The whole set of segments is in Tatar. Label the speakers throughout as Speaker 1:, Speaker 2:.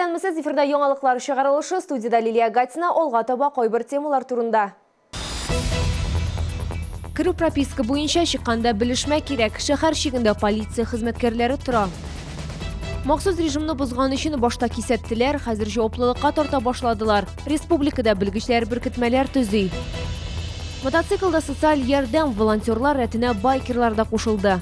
Speaker 1: Исәнмесез, эфирда яңалыклар чыгарылышы, студиядә Лилия Гатина, алга таба кайбер темалар турында. Керү прописка буенча чыкканда белешмә кирәк. Шәһәр чигендә полиция хезмәткәрләре тора. Махсус режимны бозган өчен башта кисәттеләр, хәзер җаваплылыкка тарта башладылар. Республикада белгечләр беркетмәләр төзи. Мотоциклда социаль ярдәм, волонтерлар рәтенә байкерлар да кушылды.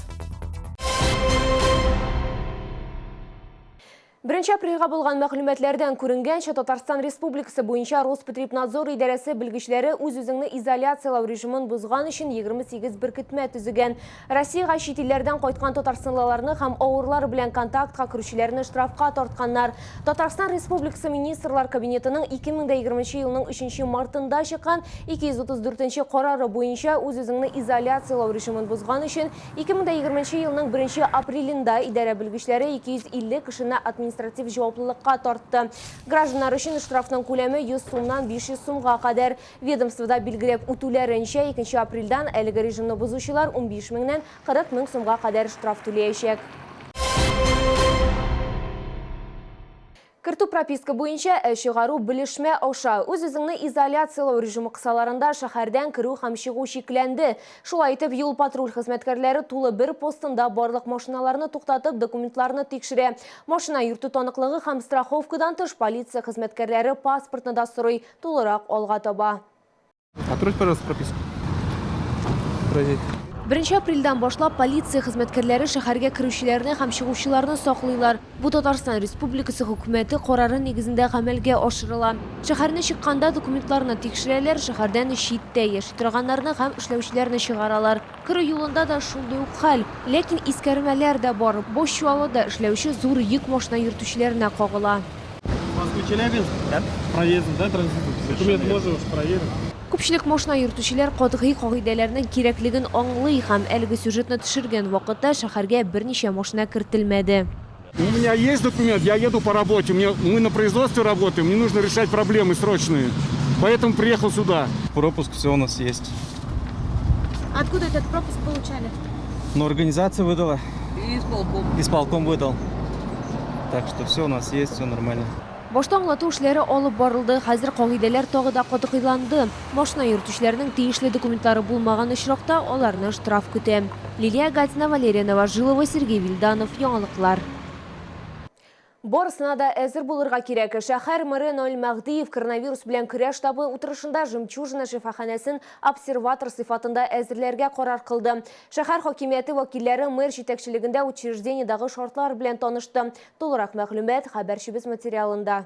Speaker 1: Беренче апрельгә булган мәгълүматлардан күренгәнчә, Татарстан Республикасы буенча Роспотребнадзор идарәсе белгечләре үз-үзеңне изоляцияләү режимын бозган өчен 28 беркетмә төзегән. Россиягә чит илләрдән кайткан татарстанлыларны һәм авырлар белән контактка керүчеләрне штрафка тартканнар. Татарстан Республикасы Министрлар Кабинетының 2020 елның 3 мартында чыккан 234 нче карары буенча үз-үзеңне изоляцияләү режимын бозган өчен 2020 елның беренче апрелендә идарә белгечләре 250 кешене административ җаваплылыкка тартты. Гражданнар өчен штрафның күләме 100 сумнан 500 сумга кадәр. Ведомствода билгеләп үтүләренчә, 2 апрельдән әлеге режимны бозучылар 15 меңнән 40 мең сумга кадәр штраф түләячәк. Кертү прописка буенча, ә чыгару белешмә аша. Үз-үзеңне изоляцияләү режимы кысаларында шәһәрдән керү һәм чыгу чикләнде. Шулай итеп, юл-патруль хезмәткәрләре тулы бер постында барлык машиналарны туктатып, документларны тикшерә. Машина йөртү таныклыгы һәм страховкадан тыш, полиция хезмәткәрләре паспортны да сорый. Тулырак алга таба.
Speaker 2: Откройте, пожалуйста, прописку. Проверить.
Speaker 1: Беренче апрельдән башлап полиция хезмәткәрләре шәһәргә керүчеләрне һәм чыгучыларны саклыйлар. Бу Татарстан Республикасы Хөкүмәте карары нигезендә гамәлгә ашырыла. Шәһәрне чыкканда документларны тикшерәләр, шәһәрдән читтә яши торганнарны һәм эшләүчеләрне чыгаралар. Керү юлында да шундый ук хәл. Ләкин искәрмәләр дә бар. Бу Чуалыда эшләүче зур йөк машина йөртүчеләренә кагыла.
Speaker 2: Москва, Челябинск? Да. Проездом, да, транзитом? Документ можно уж проверим.
Speaker 1: Күпчелек машина йөртүчеләр катгый кагыйдәләрнең кирәклеген аңлый һәм әлеге сюжетны төшергән вакытта шәһәргә берничә машина кертелмәде.
Speaker 2: У меня есть документ, я еду по работе, мне, мы на производстве работаем, мне нужно решать проблемы срочные. Поэтому приехал сюда.
Speaker 3: Пропуск все у нас есть.
Speaker 4: Откуда этот пропуск получали?
Speaker 3: Ну, организация выдала. И исполком. Исполком выдал. Так что все у нас есть, все нормально.
Speaker 1: Башта аңлату эшләре алып барылды, хәзер кагыйдәләр тагы да катгыйланды. Машина йөртүчеләрнең тиешле документлары булмаган очракта аларны штраф көтә. Лилия Гатина, Валерия Новожилова, Сергей Вильданов, Яңалыклар. Барысына да әзер булырга кирәк. Шәһәр мэры Наил Мәһдиев коронавирус белән көрәш штабы утырышында Жемчужина шифаханәсен обсерватор сыйфатында әзерләргә карар кылды. Шәһәр хакимияте вәкилләре мэр җитәкчелегендә учреждениедагы шартлар белән танышты. Тулырак мәгълүмат хәбәрчебез материалында.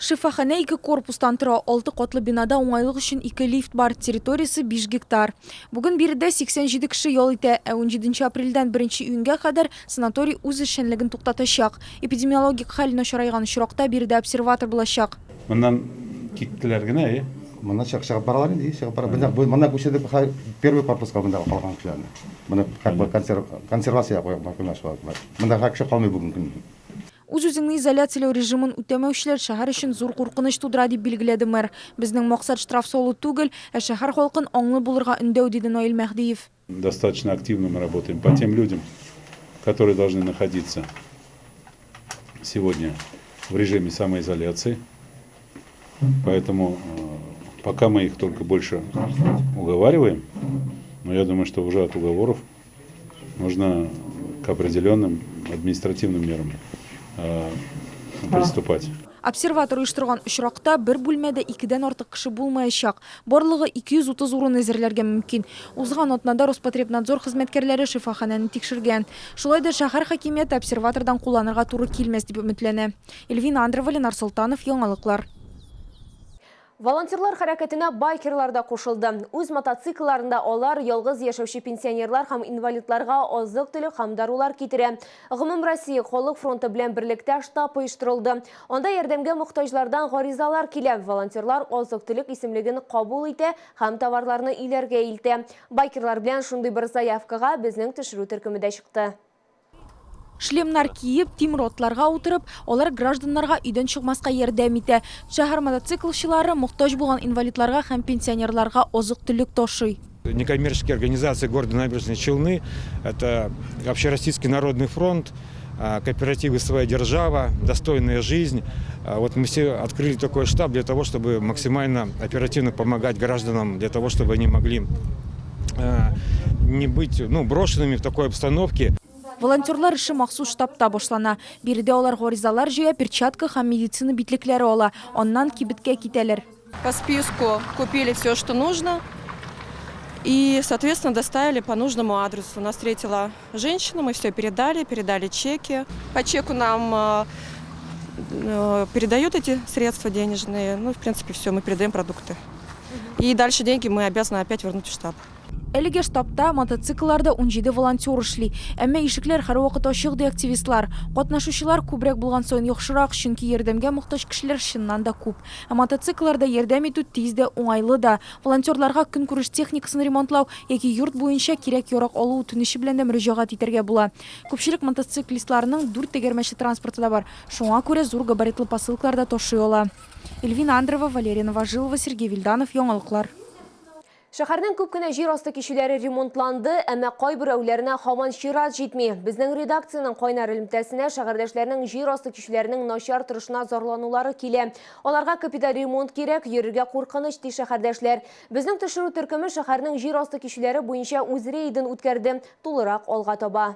Speaker 5: Шифаханә ике корпустан тора, алты катлы бинада уңайлык өчен ике лифт бар, территориясе 5 гектар. Бүген биредә 87 кеше ял итә, ә 17 апрельдән 1 июньгә кадәр санаторий үз эшчәнлеген туктатачак. Эпидемиологик хәл начарайган очракта биредә обсерватор булачак.
Speaker 6: Моннан киттеләр генә, әйе?
Speaker 7: Моннан чыгып чыгып баралар инде, чыгып бара. Менә бу моннан күчердек хәзер первый корпуска монда калган кешеләрне. Моны как бы консервация куеп Монда кеше калмый бүгенге көнне.
Speaker 5: Үз-үзеңне изоляцияләү режимын үтәмәүчеләр шәһәр өчен зур куркыныч тудыра, дип билгеләде мэр. Безнең максат штраф салу түгел, ә шәһәр халкын аңлы булырга өндәү, диде Наил Мәһдиев.
Speaker 6: Достаточно активно мы работаем по тем людям, которые должны находиться сегодня в режиме самоизоляции. Поэтому пока мы их только больше уговариваем, но я думаю, что уже от уговоров нужно к определенным административным мерам приступать.
Speaker 5: Обсерватор оештырган очракта бер бүлмәдә икедән артык кеше булмаячак. Барлыгы 230 урын әзерләргә мөмкин. Узган атнада Роспотребнадзор хезмәткәрләре шифаханәне тикшергән. Шулай да шәһәр хакимияте обсерватордан кулланырга туры килмәс дип өметләнә. Эльвина Андрова, Ленар Солтанов, Яңалыклар.
Speaker 1: Волонтерлар хәрәкәтенә байкерлар да кушылды. Үз мотоциклларында алар ялгыз яшәүче пенсионерлар һәм инвалидларга азык-төлек һәм дарулар китерә. Гомумроссия халык фронты белән берлектә штаб оештырылды. Анда ярдәмгә мохтаҗлардан гаризалар килә. Волонтерлар азык-төлек исемлеген кабул итә һәм товарларны өйләргә илтә. Байкерлар белән шундый бер заявкага безнең төшерү төркеме дә чыкты.
Speaker 5: Шлемнар киеп, тимер атларга утырып, алар гражданнарга өйдән чыкмаска ярдәм итә. Шәһәр мотоциклчылары мохтаҗ булган инвалидларга һәм пенсионерларга азык-төлек ташый.
Speaker 8: Некоммерческие организации города Набережные Челны, это Общероссийский народный фронт, кооперативы «Своя держава», «Достойная жизнь». Вот мы все открыли такой штаб для того, чтобы максимально оперативно помогать гражданам, для того, чтобы они могли не быть, ну, брошенными в такой обстановке.
Speaker 5: Волонтерлар эше махсус штабта башлана. Биредә алар гаризалар җыя, перчатка һәм медицина битлекләре ала. Аннан кибеткә китәләр.
Speaker 9: По списку купили все, что нужно. И, соответственно, доставили по нужному адресу. Нас встретила женщина, мы все передали, передали чеки. По чеку нам передают эти средства денежные. Ну, в принципе, все, мы передаем продукты. И дальше деньги мы обязаны опять вернуть в штаб.
Speaker 5: Әлеге штабта мотоциклларда 17 волонтер эшли. Әмма ишекләр һәрвакыт ачык, ди активистлар. Катнашучылар күбрәк булган саен яхшырак, чөнки ярдәмгә мохтаҗ кешеләр чыннан да күп. Ә мотоциклларда ярдәм итү тиз дә, уңайлы да. Волонтерларга көнкүреш техникасын ремонтлау яки йорт буенча кирәк-ярак алу үтенече белән дә мөрәҗәгать итәргә була. Күпчелек мотоциклистларның дүрт тәгәрмәчле транспорты да бар. Шуңа күрә зур габаритлы посылкалар да ташый ала. Эльвина Андрева, Валерия Новожилова, Сергей Вильданов, Яңалыклар.
Speaker 1: Шәһәрнең күп кенә җир асты кичүләре ремонтланды, әмма кайберәүләренә һаман чират җитми. Безнең редакциянең кайнар элемтәсенә шәһәрдәшләрнең җир асты кичүләренең начар торышына зарланулары килә. Аларга капиталь ремонт кирәк, йөрергә куркыныч, ди шәһәрдәшләр. Безнең төшерү төркеме шәһәрнең җир асты кичүләре буенча үз рейдын үткәрде. Тулырак алга таба.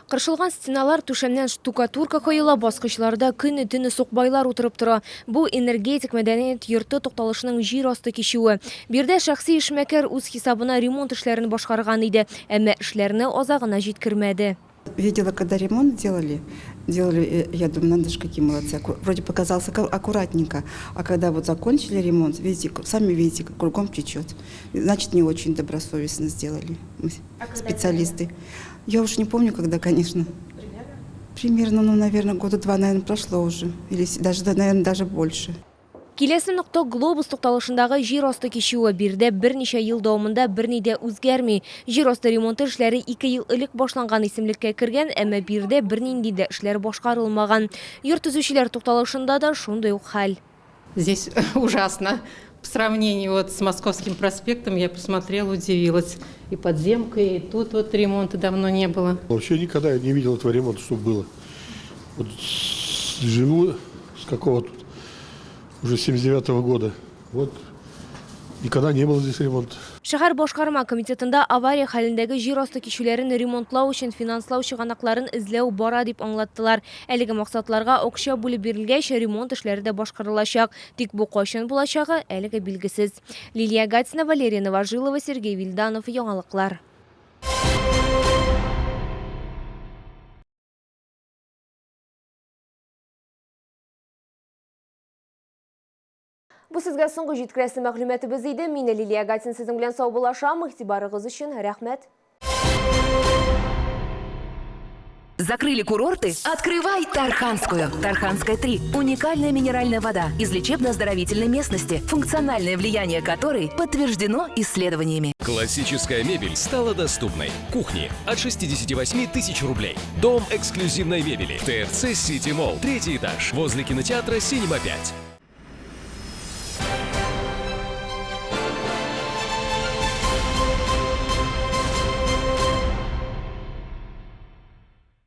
Speaker 1: Кыршылган стеналар, түшәмнән штукатурка коела, баскычларда көне-төне сукбайлар утырып тора. Бу энергетик мәдәният йорты тукталышының җир асты кичүе. Биредә шәхси эшмәкәр үз хисабына ремонт эшләрен башкарган иде, әмма эшләрне азагына җиткермәде.
Speaker 10: Видела, когда ремонт делали, я думаю, надо же, какие молодцы. Вроде показался аккуратненько, а когда вот закончили ремонт, видите, сами видите, кругом течет. Значит, не очень добросовестно сделали специалисты. Я уж не помню, когда, конечно. Примерно? Примерно, ну, наверное, года два, наверное, прошло уже. Или даже, наверное, даже больше.
Speaker 1: Киләсе нокта Глобус тукталышындагы җир асты кичүе. Биредә берничә ел дәвамында берни дә үзгәрми. Җир асты ремонты эшләре 2 ел элек башланган исемлеккә кергән, әмма биредә бернинди дә эшләр башкарылмаган. Йорт төзүчеләр тукталышында да шундый ук хәл.
Speaker 11: Здесь ужасно. По сравнению вот с Московским проспектом я посмотрела, удивилась. И подземка, и тут вот ремонта давно не было.
Speaker 12: Вообще никогда я не видел этого ремонта, чтобы было. Вот живу с какого тут? Уже 79-го года. Вот никогда не было здесь ремонта.
Speaker 1: Шәһәр башкарма комитетында авария хәлендәге җир асты кичүләрен ремонтлау өчен финанслау чыганакларын эзләү бара дип аңлаттылар. Әлеге максатларга акча бүлеп бирелгәч, ремонт эшләре дә башкарылачак. Тик бу кайчан булачагы әлегә билгесез. Лилия Гатина, Валерия Новожилова, Сергей Вильданов, Яңалыклар. Бу сезгә соңгы җиткерәсе мәгълүматыбыз иде. Мин Лилия Гатин сезнең белән саубуллашам. Игътибарыгыз өчен рәхмәт.
Speaker 13: Закрыли курорты? Открывай Тарханскую. Тарханская 3. Уникальная минеральная вода из лечебно-оздоровительной местности, функциональное влияние которой подтверждено исследованиями.
Speaker 14: Классическая мебель стала доступной. Кухни от 68 тысяч рублей. Дом эксклюзивной мебели. ТРЦ Сити Молл. 3-й этаж. Возле кинотеатра Синема 5.